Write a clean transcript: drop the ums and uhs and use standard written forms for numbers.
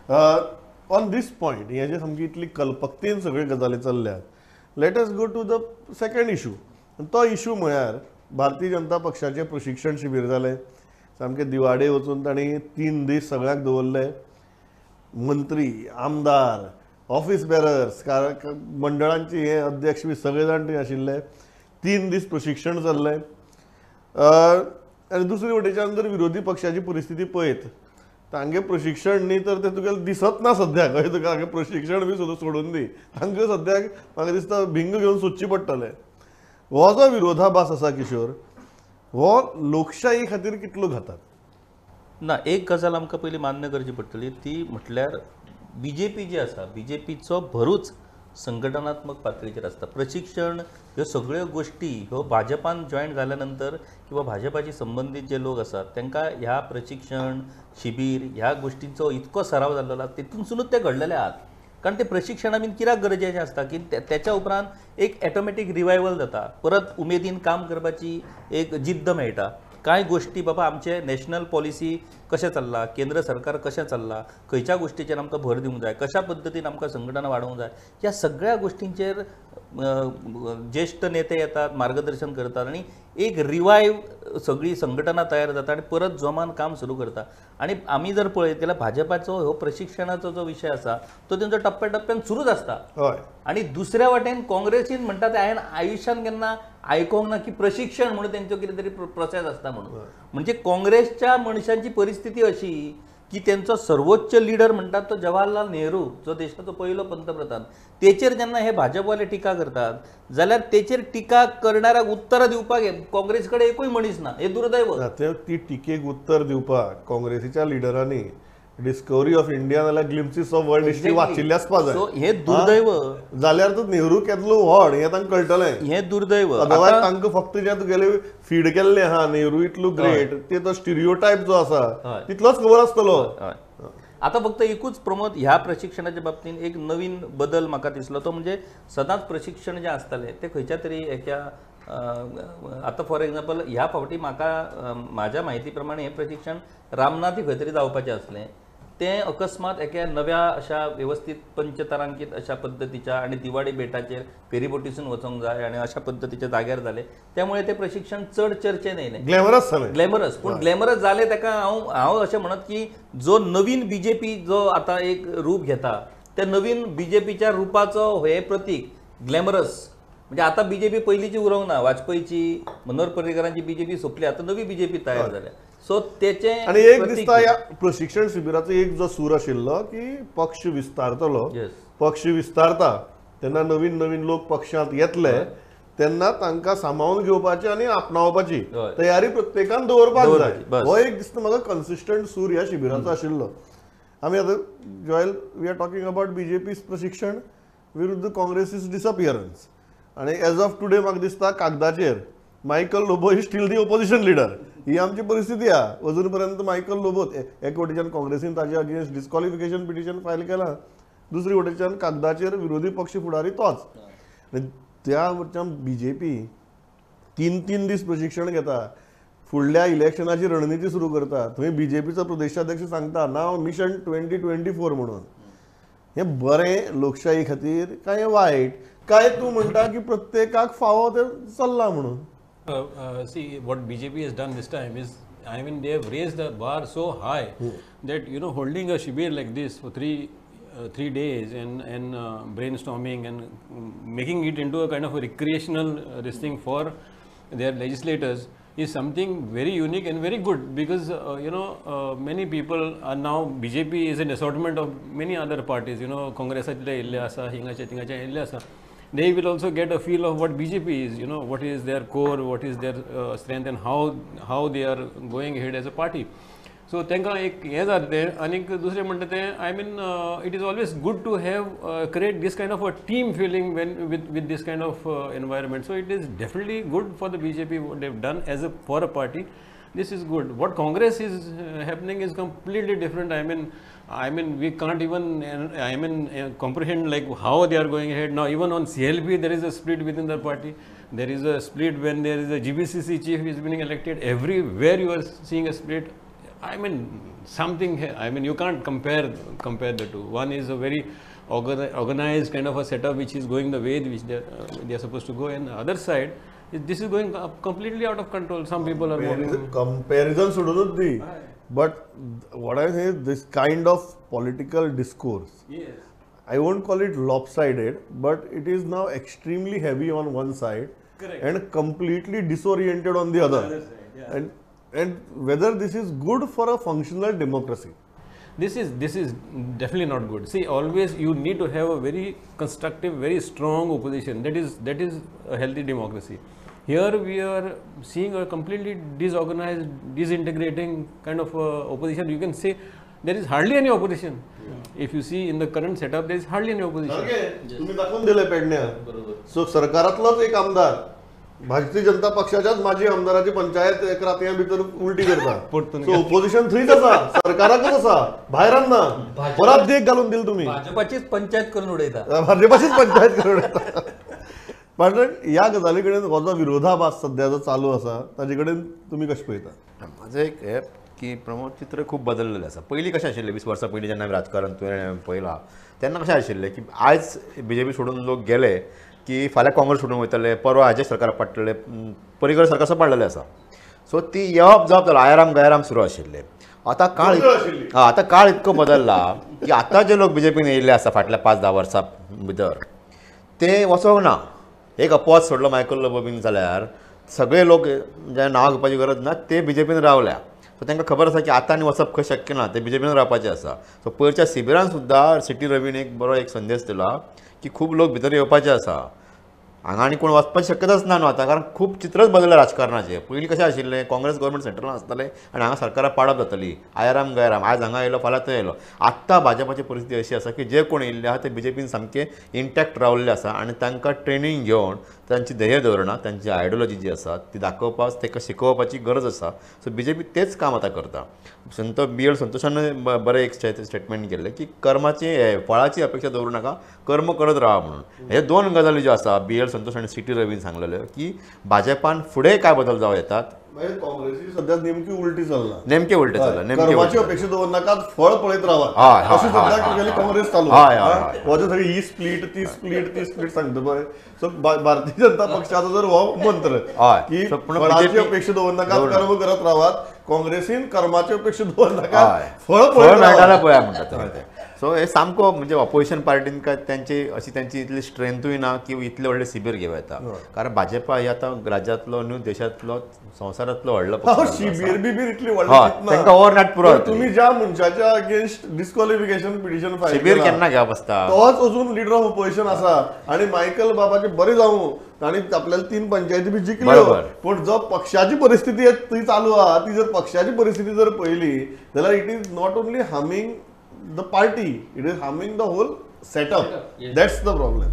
On these point हे जे सामकी इतली कल्पकतेन सगळ्यो गजाली चल्ल्यात, let us go to the second issue. तो इशू म्हळ्यार भारतीय जनता पक्षाचें प्रशिक्षण शिबीर जालें, सामकें दिवाडे वचून तांणी 3 दीस सगळ्यांक दवरले. मंत्री, आमदार, ऑफिस बेरर्स, मंडळांचे हे अध्यक्ष बी सगळे जाण थंय आशिल्ले. 3 दीस प्रशिक्षण चल्लें. आनी दुसरे वटेच्यान जर विरोधी पक्षाची परिस्थिती पळयत, तांगे प्रशिक्षण न्ही तर तें तुका दिसत ना सद्याक. हय, तुका हांगा प्रशिक्षण बी सुद्दां सोडून दी, तांकां सद्याक म्हाका दिसता भिंग घेवन सोदची पडटलें. हो जो विरोधाभास आसा किशोर, हो लोकशाही खातीर कितलो घातात? ना, एक गजाल आमकां पयलीं मान्य करची पडटली, ती म्हटल्यार बीजेपी जी आसा, बीजेपीचो भरूच संघटनात्मक पातळीचेर आसता. प्रशिक्षण ह्यो सगळ्यो गोश्टी ह्यो भाजपान जॉयन जाल्या नंतर किंवा भाजपाशी संबंदीत जे लोक आसात तांकां ह्या प्रशिक्षण शिबीर ह्या गोश्टींचो इतको सराव जाल्लो आसा, तितूनसुनूच ते घडलेले आहात. कारण ते प्रशिक्षणा बीन कित्याक गरजेचें आसता की त्याच्या उपरांत एक ऑटोमॅटीक रिवायवल जाता, परत उमेदीन काम करपाची एक जिद्द मेळटा. कांय गोश्टी बाबा आमचे नॅशनल पॉलिसी कशें चल्लां, केंद्र सरकार कशें चल्लां, खंयच्या गोश्टीचेर आमकां भर दिवंक जाय, कशा पद्दतीन आमकां संघटना वाडोवंक जाय, ह्या सगळ्या गोश्टींचेर ज्येश्ठ नेते येतात, मार्गदर्शन करतात आनी एक रिवायव सगळी संघटना तयार जाता आनी परत जोमान काम सुरू करता. आनी आमी जर पळयत जाल्यार भाजपाचो हो प्रशिक्षणाचो जो विशय आसा तो तेंचो टप्प्या टप्प्यान सुरूच आसता. आनी दुसऱ्या वाटेन काँग्रेसीन म्हणटा ते हांवें आयुश्यान केन्ना आयकोंक ना की प्रशिक्षण म्हणून तेंचो कितें तरी प्रोसेस आसता म्हणून. म्हणजे काँग्रेसच्या मनशांची परिस्थिती अशी की तेंचो सर्वोच्च लिडर म्हणटात तो जवाहरलाल नेहरू, जो देशाचो पयलो पंतप्रधान, तेचेर जेन्ना हे भाजपवाले टिका करतात जाल्यार तेचेर टिका करणाऱ्याक उत्तरां दिवपाक काँग्रेस कडेन एकूय मनीस ना. हे दुर्दैव. ती टिकेक उत्तर दिवपाक काँग्रेसीच्या लिडरांनी डिस्कवरी ऑफ इंडिया नाल्यार ग्लिम्सीस ऑफ वर्ल्ड हिस्ट्री वाचिल्ली आसपा जाय. सो हे दुर्दैव. जाल्यार तो नेहरू केदलो व्हड हें तांकां कळटलें. हें दुर्दैव. अदरवायज तांकां फक्त जें तुगेलें फीड केल्लें आहा नेहरू इतलो ग्रेट, ते तो स्टिरियोटायप जो आसा तितलोच खबर आसतलो. आतां फक्त एकूच प्रमोद, ह्या प्रशिक्षणाच्या बाबतींत एक नवीन बदल म्हाका दिसलो तो म्हणजे सदांच प्रशिक्षण जें आसतालें तें खंयच्या तरी एका आतां फॉर एग्जाम्पल ह्या फावटी म्हाका म्हाज्या म्हायती प्रमाणे हें प्रशिक्षण रामनाथी खंय तरी जावपाचें आसलें, तें अकस्मात एका नव्या अशा वेवस्थीत पंचतारांकीत अशा पद्दतीच्या आनी दिवाडी बेटाचेर फेरीबोटीसून वचोंक जाय आनी अशा पद्दतीच्या जाग्यार जालें, त्यामुळे तें प्रशिक्षण चड चर्चेन येयलें. ग्लॅमरस जालें. ग्लॅमरस, पूण ग्लॅमरस जालें ताका हांव हांव अशें म्हणत की जो नवीन बीजेपी जो आतां एक रूप घेता त्या नवीन बीजेपीच्या रुपाचो हें प्रतीक ग्लॅमरस. म्हणजे आतां बीजेपी पयलींची उरोंक ना, वाजपेयीची, मनोहर पर्रीकरांची बीजेपी सोंपली, आतां नवी बीजेपी तयार जाल्या. सो तेचें आनी एक दिसता ह्या प्रशिक्षण शिबिराचो एक जो सूर आशिल्लो की पक्ष विस्तारतलो, पक्ष विस्तारता तेन्ना नवीन नवीन लोक पक्षांत येतले तेन्ना तांकां सामावून घेवपाची आनी आपणावपाची तयारी प्रत्येकान दवरपाक जाय. हो एक दिसता म्हाका कन्सिस्टंट सूर ह्या शिबिराचो आशिल्लो. आमी आतां Joel, we are talking about BJP's प्रशिक्षण विरुद्ध काँग्रेसीस डिसअपियरन्स. आनी एज ऑफ टुडे म्हाका दिसता कागदाचेर Michael Lobo is still the opposition leader. ही आमची परिस्थिती आहा अजून पर्यंत. मायकल लोबो एक वटेच्यान काँग्रेसीन ताजे अगेन्स्ट डिस्क्वॉलिफिकेशन पिटिशन फायल केलां, दुसरी वटेच्यान कागदाचेर विरोधी पक्ष फुडारी तोच. त्या वटेच्यान बीजेपी 3-3 दीस प्रशिक्षण घेता, फुडल्या इलेक्शनाची रणनिती सुरू करता. थंय बीजेपीचो प्रदेशाध्यक्ष सांगता नाव मिशन 2024 म्हणून. हें बरें लोकशाही खातीर काय वायट, काय तूं म्हणटा की प्रत्येकाक फावो तें चल्लां म्हणून? See, what BJP has done this time is, I mean, they have raised the bar so high that, you know, holding a shibir like this for three days and brainstorming and making it into a kind of a recreational this thing for their legislators is something very unique and very good, because you know, many people are now, BJP is an assortment of many other parties, you know, Congress ille asa, hingache tingache ille asa. They will also get a feel of what BJP is, you know, what is their core, what is their strength and how they are going ahead as a party. So तांकां एक हें जाता तें. आनीक दुसरें म्हणटा तें, I mean, it is always good to have create this kind of a team feeling when with this kind of environment. So it is definitely good for the BJP what they have done as a for a party. This is good. What Congress is happening is completely different. I mean, we can't even, I mean, comprehend like how they are going ahead now. Even on CLP, there is a split within the party. There is a split when there is a GBCC chief is being elected. Everywhere you are seeing a split. I mean, something, I mean, you can't compare the two. One is a very organized kind of a setup which is going the way which they are supposed to go, and the other side, this is going up completely out of control. Some people are moving. Comparison should be, but what I say is this kind of political discourse, yes, I won't call it lopsided, but it is now extremely heavy on one side. Correct. And completely disoriented on the other. Side, yeah. And whether this is good for a functional democracy. This is definitely not good. See, always you need to have a very constructive, very strong opposition. That is a healthy democracy. Here we are seeing a completely disorganized, disintegrating kind of opposition. You can say there is hardly any opposition. Yeah. If you see in the current setup, there is hardly any opposition. तुम्ही दाखवून दिले पेडण्या. So सरकारातलोच एक आमदार भारतीय जनता पक्षाच्याच माजी आमदाराची पंचायत एक रातया भितर उलटी करता. सो ओपोजिशन थंयच आसा, सरकाराकच आसा, भायरान ना. परत देख घालून दिली तुम्ही. भाजपाचीच पंचायत करून उडयता. भाजपाचीच पंचायत करून उडयता. पण ह्या गजाली कडेन हो जो विरोधाभास सध्या जो चालू आसा ताजे कडेन तुमी कशें पळयता? म्हाजें एक हें की प्रमोद चित्र खूब बदललेलें आसा. पयलीं कशें आशिल्लें 20 वर्सां पयलीं जेन्ना आमी राजकारण तुवें पळयलां तेन्ना कशें आशिल्लें की आयज बीजेपी सोडून लोक गेले की फाल्यां काँग्रेस सोडून वयतले, परवा हाजें सरकार पडटलें, परीकर सरकार सो पडलेलें आसा. सो ती येवप जावप जालो, आयराम गैराम सुरू आशिल्लें. आतां काळ आतां काळ इतको बदल्ला की आतां जे लोक बीजेपीन येयल्ले आसा फाटल्या 5-10 वर्सां भितर ते वचोंक ना. एक अपवाद सोडलो मायकल लोबो बीन जाल्यार सगळे लोक जे नांव घेवपाची गरज ना ते बीजेपीन रावल्या. सो तांकां खबर आसा की आतां आनी वचप खंय शक्य ना, ते बीजेपीन रावपाचें आसा. सो पयरच्या शिबिरान सुद्दां सिटी रवीन एक बरो एक संदेश दिला की खूब लोक भितर येवपाचे आसा, हांगा आनी कोण वचपाची शक्यताच ना न्हू आतां, कारण खूब चित्रच बदललें राजकारणाचें. पयलीं कशें आशिल्लें काँग्रेस गव्हर्मेंट सेंट्रलान आसतालें आनी हांगा सरकारां पाडप जाताली, आयराम गैराम, आयज हांगा येयलो फाल्यां थंय येयलो. आत्तां भाजपाची परिस्थिती अशी आसा की जे कोण येयल्ले आसा ते बीजेपीन सामके इंटॅक्ट रावल्ले आसा आनी तांकां ट्रेनींग घेवन तांची ध्येय धोरणां, तांची आयडियोलॉजी जी आसा ती दाखोवपाक, तांकां शिकोवपाची गरज आसा. सो बीजेपी तेच काम आतां करता. संत बी एल संतोषान बरें एक स्टेटमेंट केल्लें की कर्माची फळाची अपेक्षा दवरूं नाका, कर्म करत रावा म्हणून. हे दोन गजाली ज्यो आसा बी एल संतोष आनी सी टी रवीन सांगलेले की भाजपान फुडें काय बदल जावं येतात. काँग्रेसी सध्या नेमकी उलटी चल्ला, नेमके उलटे चल्ला. कर्माची अपेक्षा दवर नाका, फळ पळयत रावा अशी सध्या काँग्रेस चालू. हो सगळी ही स्प्लीट ती स्प्लीट ती स्प्लीट सांगता पळय. सो भारतीय जनता पक्षाचो जर हो मंत्र की फळाची अपेक्षा दवर नाका, कर्म करत रावात, काँग्रेसीन कर्माची अपेक्षा दवर नाका, फळ फळ मेळटा पळया म्हणटा ते. सो हे सामको म्हणजे ऑपोजिशन पार्टीन काय त्यांची अशी त्यांची इतली स्ट्रेंथूय ना की इतले व्हडले शिबीर घेवं येता, कारण भाजपा ही आतां राज्यांतलो न्हू देशांतलो संवसारांतलो व्हडलो पक्ष. शिबीर बिबीर इतली व्हडली तांकां ओवरनायट पुरो. तुमी ज्या मनशाच्या अगेन्स्ट डिस्क्वॉलिफिकेशन पिटिशन फायल शिबीर केन्ना घेवप आसता, तोच अजून लिडर ऑफ ऑपोजिशन आसा. आनी मायकल बाबाचे बरें जावं तांणी आपल्याला 3 पंचायती बी जिखल्यो, पूण जो पक्षाची परिस्थिती ती चालू आहा ती जर पक्षाची परिस्थिती जर पळयली जाल्यार it is not only harming the party, it is harming the whole setup. Yes. That's the problem.